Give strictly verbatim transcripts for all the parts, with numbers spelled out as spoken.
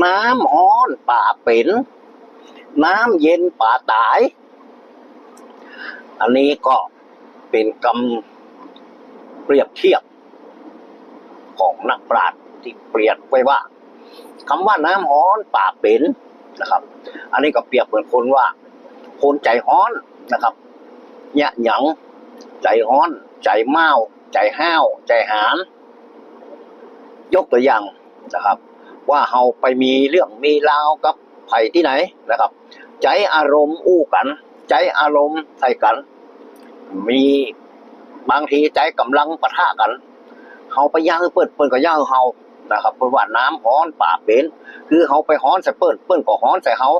น้ำฮ้อนป๋าเป๋น น้ำเย็นป๋าต๋าย อันนี้ก็เป๋นกำเปรียบเทียบของนักปราชญ์ตี้เปรียบไว้ว่า กำว่าน้ำฮ้อนป๋าเป๋นนะครับ อันนี้ก็เปรียบเหมือนคนว่า คนใจ๋ฮ้อนนะครับ เยียะหยัง ใจ๋ฮ้อน ใจ๋ม้าว ใจ๋ห้าว ใจ๋หาน ยกตั๋วอย่างนะครับ ว่าเฮาไปมีเรื่องมีราวกับใผตี้ไหนนะครับ ใจ๊อารมณ์อู้กั๋น ใจ๊อารมณ์ใส่กั๋น มีบางทีใจ๊ก๋ำลังปะทะกั๋น เฮาไปเยียะหื้อเปิ้น เปิ้นก็เยียะหื้อเฮานะครับ เปิ้นว่าน้ำฮ้อนป๋าเป๋น คือเฮาไปฮ้อนใส่เปิ้น เปิ้นก็ฮ้อนใส่เฮา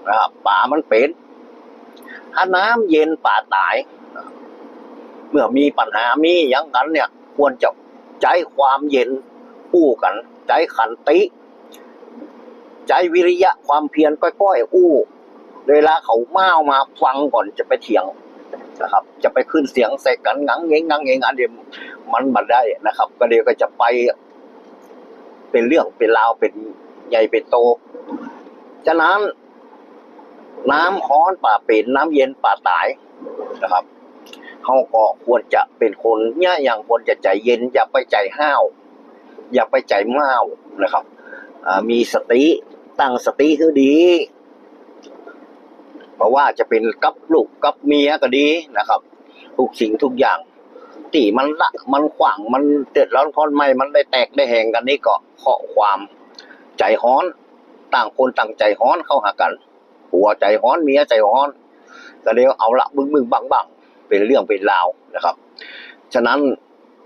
นะครับ ป๋ามันเป๋น ถ้าน้ำเย็นป๋าต๋าย เมื่อมีปัญหามีหยังกั๋นเนี่ย ควรจะใจ๊ความเย็นอู้กั๋น ใจ๊ขันติ ใจ๊วิริยะความเพียรก้อยๆ อู้ เวลาเขาม้าวมาฟังก่อนจะไปเถียงนะครับ จะไปขึ้นเสียงใส่กั๋น งังเงงงังเงง อันนี้มันบ่ได้นะครับ ก็เดี๋ยวก็จะไปเป๋นเรื่องเป๋นราว เป๋นใหญ่เป๋นโต ฉะนั้น น้ำฮ้อนป๋าเป๋น น้ำเย็นป๋าต๋ายนะครับ เฮาก็ควรจะเป๋นคนเยียะหยัง ควรจะใจ๋เย็น อย่าไปใจ๋ห้าว อย่าไปใจ๋ม้าวนะครับ อ่า มีสติ ตั้งสติหื้อดี บ่ว่าจะเป๋นกับลูกกับเมียก็ดีนะครับ กู้สิ่งกู้อย่าง ตี้มันละ มันขว้าง มันเดือดร้อน ค้อนไม้มันได้แตกได้แหงกั๋นนี่ก็ ข้อความใจ๋ฮ้อน ต่างคนต่างใจ๋ฮ้อนเข้าหากั๋น ผัวใจ๋ฮ้อน เมียใจ๋ฮ้อน ก็เดี๋ยวเอาละ บึ้งๆ บั้งๆ เป๋นเรื่องเป๋นราวนะครับ ฉะนั้น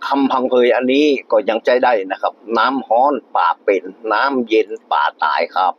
กำพังเผยอันนี้ก็ยังใจ๊ได้นะครับ น้ำฮ้อนป๋าเป๋น น้ำเย็นป๋าต๋ายครับ